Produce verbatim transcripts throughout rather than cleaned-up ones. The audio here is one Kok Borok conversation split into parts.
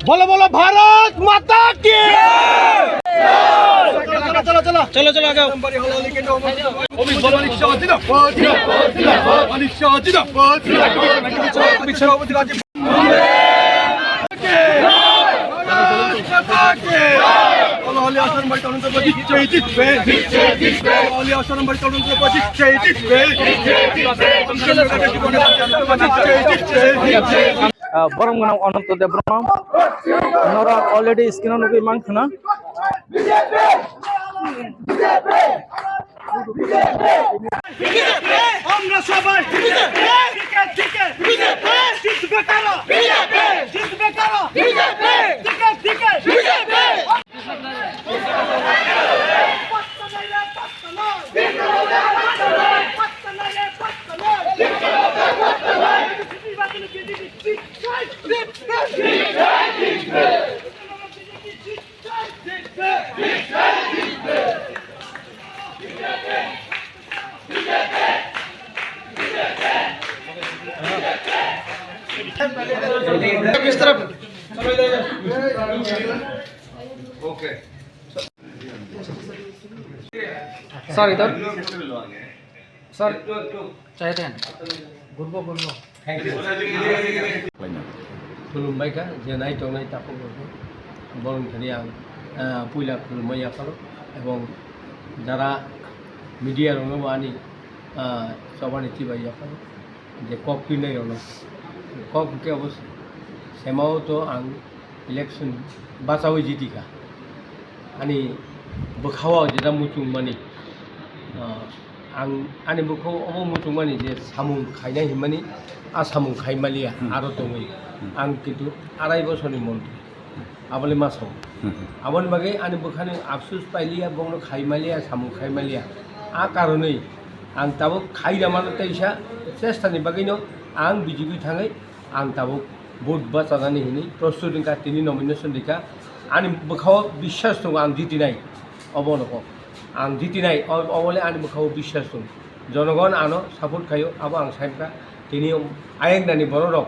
बोलो बोलो भारत माता की। चलो चलो चलो चलो चलो आ जाओ। अमित बाबा रिक्शा होती ना। रिक्शा होती ना। पीछे आओ, पीछे आओ। Ah, borok gwnang Ananto Debbarma, norok already screen o nugwi mankha na. আমরা সবাই বিজেপি, বিজেপি, বিজেপি, জিতবে কারা? বিজেপি। জিতবে কারা? বিজেপি। দিকে দিকে বিজেপি। পাত্তা নাই রে, পাত্তা নাই। পাত্তা নাই রে, পাত্তা নাই। BJP, BJP, BJP. Sorry, sir. Sir, chai ten. Gurbo, gurbo. Thank you. Khulumbai kha, je nai tongnai takhuk rokno. Borok thani ang, ah, puila khulumma yapharo, ebong jara media rokno bo ani, ah, chobani chibai yapharo. Je kok twinai rokno. Kok hwnkhe obo semao to ang election bachaui jitikha. Ani bwkhao jeta muchungmani, ah, ang ani bwkhao obo muchungmani je samung khainai hinmani, a samung khaimaliya, hmm, aro tongwi. Hmm. Ang kintu arai bosorni montri. Abole ma sao. Hmm. Aboni bagwi ani bwkhani afsus pailiya, bongno khaimaliya, samung khaimaliya. A karonwi ang tabuk khaidamano teisa chestani bagwino ang B J P thangwi ang tabuk vote bachanani hini prostut wngkha, tini nomination rikha. Ani bwkhao biswas tongo ang jitinai, obono kok. Ang jitinai, o-, obole ani bwkhao biswas tongo. Jonogon ano support khaio, abo ang saimkha. Tini ayang nani bororok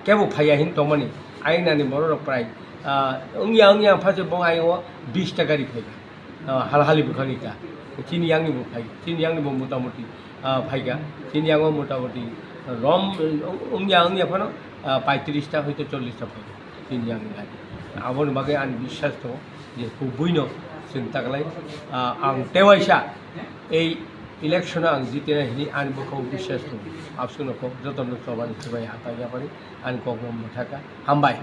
kebo phaiya hin tongmani, ayang nani bororok prai, ah, wngya wngya phache bong ayang o bis ta gari phaiba. Ah, hal hali bwkhani ta. Chini yangni bo phai, chini yangni bo motamoti, ah, phaikha. Chini yango motamoti rom wngya wngya phano, ah, paitris ta hoito chollis ta phaikha. Chini yangni gari. Aboni bagwi ani biswas tongo je kubuino chwng taklai, ah, ang tewaisa ei election o ang jitinai hinwi ani bwkhao biswas tongo. Abswkno kok jotono chobani chubai ha tang yapari ani kok bo mwthaka. Hambai.